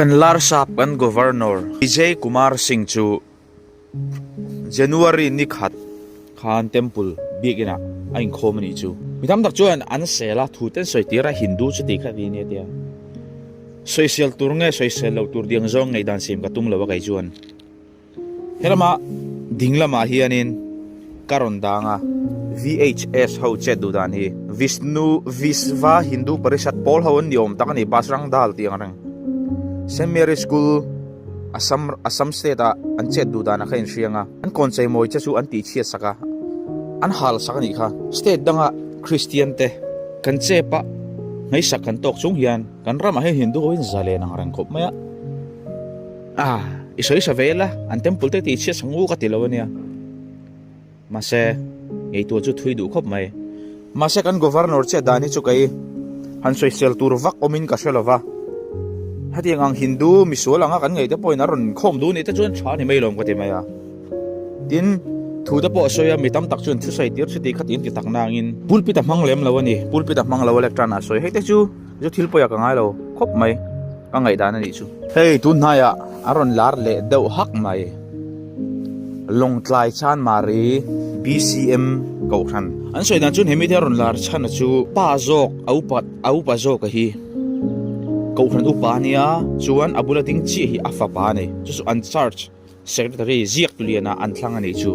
Kan Larsap kan Governor Vijay Kumar Singh chu January ni khat khan Temple biakinah a inkhawm a nih chu. Mi tam tak chuan an sel a, thu ten sawi tir a Hindu chu tih kha ti nia tia. Sawisel tur nge sawisel loh tur diang zawng ngaihdan siam ka tum lo a kei chuan. Helama ding lamah hianin ka rawn dang a, VHS ho chet duh dan hi Vishnu Vishva Hindu Parishad pawl ho an ni awm tak a ni, Bajrang Dal tih ang reng. Saint Mary School Assam Assam State ah an chet duh danah kha inhriang a, an kawn cheimawi che chu an tihchhiat sak a, an hal sak a nih kha. State danga Christian te kan chep a, hmeisak kan tawk chung hian kan ramah hian Hindu ho in zalen ang reng khawp mai a. Ah, i sawi sa ve la, an temple te tih chhiat sa ngu ka ti lo ania. Mahse, ngeitua chu thui duh khawp mai. Mahse kan Governor chiah dan hi chu kei han sawisel tur vak awmin ka hre lova. Hetiang ang Hindu misual anga kan ngaih te pawhin a rawn khawm duh nih te chuan tha ni mai lawm ka ti mai a. Tin, thu te pawh a sawi a, mi tam tak chuan thusawi tir chuti kha tiin ti tak nangin pulpit a hmang lem lo a ni. Pulpit a hmang lo a lectern ah a sawi. Hei te chu Chu thil pawih a ka ngai lo khawp mai, ka ngaihdan a nih chu. Hei tun hnaiah a rawn lar leh deuh hak mai. Lawngtlai Chanmari BCM Kohhran. An sawi dan chuan he mite a rawn lar chhan a chu pa zawk a upa a upa zawk a hi Kohhran upa a nia chuan a bula ding chiah hi a fapa a ni. Chu chu an church secretary ziak tu lianah an thlang a nih chu.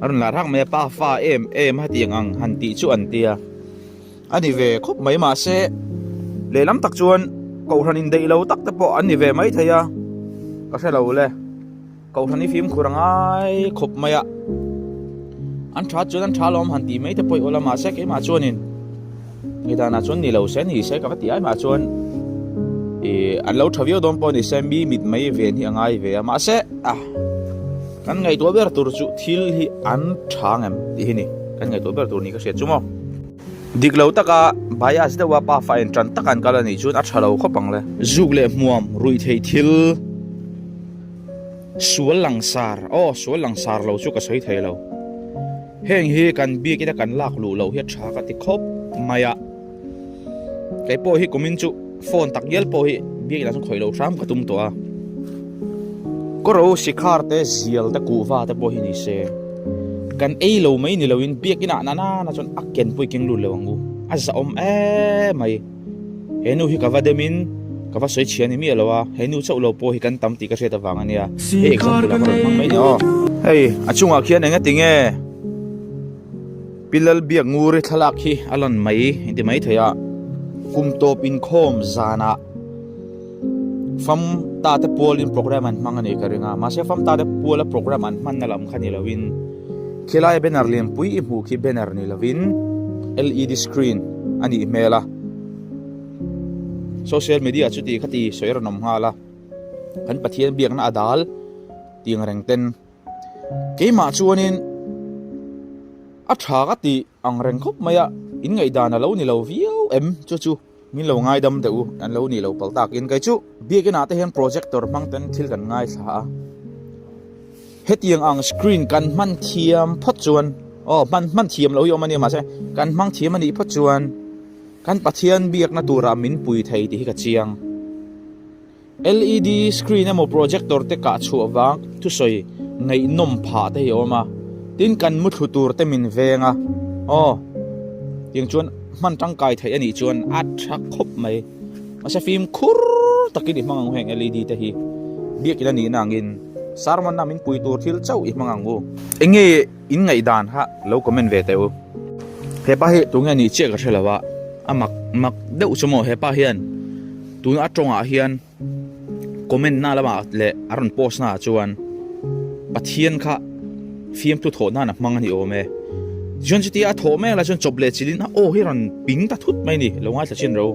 A rawn lar hak mai a pa fa em em a hetiang ang han tih chu an tia. A ni ve khawp mai mahse lehlam tak chuan kohhran indaih lo tak te pawh an ni ve mai thei a, ka hre lo le. Kohhran hi fimkhur a ngai khawp mai a, an tha chuan an tha lawm han tih mai te pawh i awl a mahse keimah chuanin ngidanah chuan ni lo se ni se ka va ti ai mah chuan ih an lo tha viau dawn pawh ni se mi mit mai ven hi a ngai ve a mahse ah kan ngaihtuah ber tur chu thil hi an tha ngem tih hi ni kan ngaihtuah ber tur ni ka hriat chu maw. Dik lo taka bias deuha pa fa en tan taka an kal a nih chuan a tha lo khawp ang le. Zuk leh hmuam ruih theih thil sual langsar aw sual langsar lo chu ka sawi thei lo. Heng hi kan biakina kan lak luh loh hi a tha ka ti khawp mai a. Kei pawh hi kumin chu phone tak ngial pawh hi biakina chuan khawih lo hram ka tum tawh a. Kawro sikhar te zial te kuhva te pawh hi ni se kan ei lo mai ni loin biakinah na nana chuan a ken pawh i keng lut lo ang u a zahawm em mai he nu hi ka va demin ka va sawi chhia ni miah lo a he nu chauh lo pawh hi kan tam tih ka hriat avang a nia hei example ah ka rawn hmang mai ni aw hei a chungah khian engati nge Pi Lalbiak Nguri thlalak hi a lan mai inti mai thei a kum tawp inkhawm zanah Fam ta te pualin program an hmang a nih ka ring a, mahse fam ta te puala program an hmanna lam kha ni lovin khilai banner lianpui i hmuh khi banner ni lovin LED screen a nih hmel a, social media chuti khati sawi rawn awm nghal a, kan Pathian biakna a dal tih ang reng ten keimah chuanin a tha ka tih ang reng khawp mai a, in ngaihdan a lo ni lo viau em chu chu. Min lo ngaidam deuh u, an lo nih lo palh takin kei chu biakin ah te hian projector hmang ten thil kan ngaithla a. Hetiang ang screen kan hman thiam phawt chuan aw hman hman thiam lo hi awm a nia mahse kan hmang thiam a nih phawt chuan kan Pathian biakna turah min pui thei tih hi ka chiang. LED screen emaw projector te kah chhuah vang thusawi ngaihnawm phah te hi a awm a, tin kan mu thlu tur te min veng a, aw tiang chuan hman tangkai theih a nih chuan a tha khawp mai, mahse fimkhur takin i hmang ang u heng LED te hi biakin a nihna angin sermon a min pui tur thil chauh i hmang ang u. Enge in ngaihdan kha lo comment ve teh u. Hepa hi tunge nih chiah ka hre lo a, a mak mak deuh chu maw hepa hian. Tuna a tawngah hian comment na lamah leh a rawn post naah chuan Pathian kha fiamthu thawh nan a hmang a ni awm e. Tichuan chutia a thawh mek lai chuan chawp leh chilhin a aw hi rawn ping ta thut mai a ni, lo ngaithla chin ro.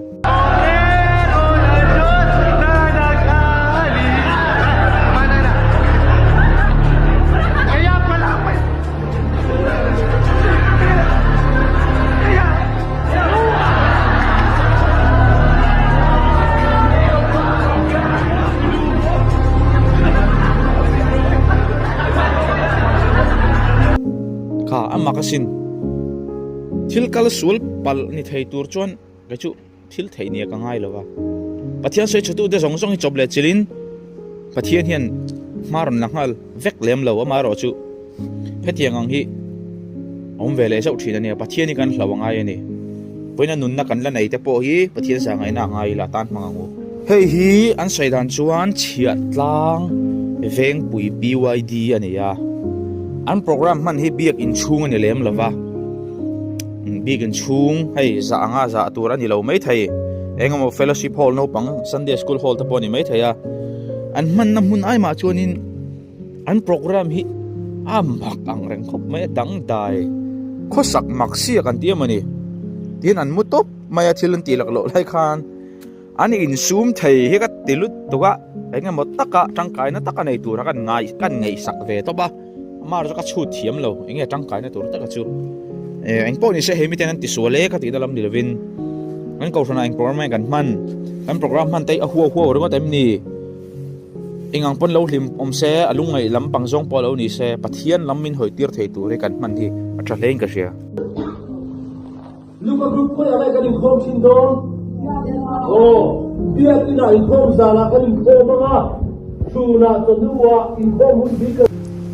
Kha a mak asin thil kal sual palh ni thei tur chuan kei chu thil theih nia ka ngai lo va. Pathian sawi chhetute zawng zawng hi chawp leh chilhin Pathian hian hma rawn la nghal vek lem lo amaherawh chu hetiang ang hi awm ve leh zauh thin a nia. Pathian hi kan hlau a ngai a ni. Vawiina nunna kan la nei te pawh hi Pathian zah ngaihna a ngai ila tan hmang ang u. Hei hi an sawi dan chuan Chhiahtlang Vengpui PYD a ni a. An programme hman hi biak inchhung a ni lem lova. Biak inchhung hei zah anga zah tur a ni lo maithei. Eng emaw fellowship hall naupang Sunday school hall te pawh a ni maithei a. An hmanna hmun ai mah chuanin an programme hi a mak ang reng khawp mai a dangdai khawsak mak sia kan ti emaw ni. Tin an mu tawp mai a thil an tih lak loh lai khan an insum thei hi ka ti lut tuk a eng emaw taka tangkaina taka nei tura kan ngai kan ngaihsak ve tawp a. Amah erawh chu ka chhut thiam lo, eng nge tangkaina tur taka chu. Eh, eng pawh ni se hei miten an tisual e ka tihna lam ni lovin kan kohhranah eng program nge kan hman, kan program hman te hi a huau huau ringawt em ni? Eng ang pawn lo hlim awm se, a lungngaih lam pang zawng pawh lo ni se, Pathian lam min hawi tir thei tur hi kan hman hi a tha hlein ka hria. Luka group khawiah nge kan inkhawm thin dawn? Aw, biakinah inkhawm zanah kan inkhawm ang a, chhunah chawhnuah inkhawm hun bik a.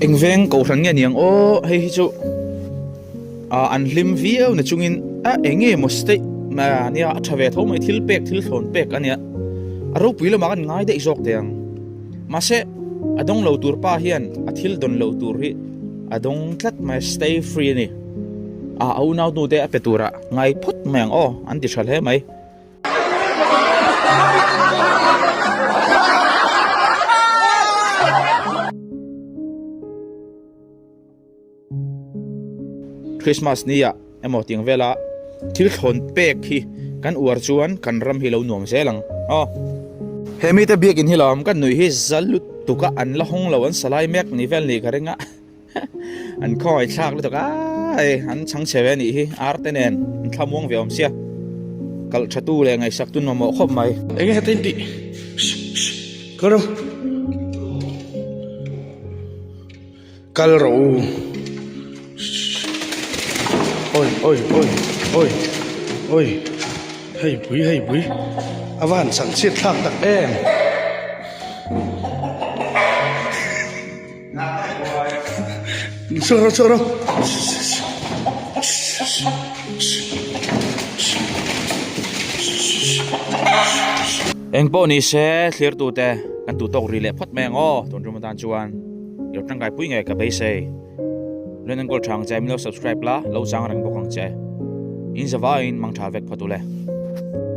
Eng veng kohhran nge niang aw, hei hi chu an hlim viau na chungin a eng nge maw state nia a tha ve tho mai thil pek thil thlawn pek a nia a ropui lamah kan ngai daih zawk teh ang mahse a dawng lo tur pa hian a thil dawn loh tur hi a dawng tlat mai stay free a ni. A a unau nu te a pe tura ngai phawt mai ang aw an ti tha hle mai. Christmas ni ah emaw tiang vela thil thlawn pek hi kan uar chuan kan ram hi lo nuam zel ang aw. He mite biakin hi lo awm kan nuih hi za lutuk a an la hawng lo an salai mek ni vel ni ka ring a. An khawngaih thlak lutuk a hei an chhang chhe ve anih hi ar te nen an thlamuang ve awm sia kalh tha tu leh ngaihsak tu mamawh khawp mai. Enge heta in tih kal rawh kal rawh u awi awi awi awi awi hei pui hei pui a van chhang chhiat thlak tak em. Chhuak rawh chhuak rawh. Eng pawh ni se thlirtute kan duh tawk ri leh phawt mai ang aw tun tum atan chuan i lo tangkai pui ngei ka beisei. Len enkawl tha ang che min lo subscribe la lo chang reng bawk ang che. In zavaiin mang tha vek phawt ule.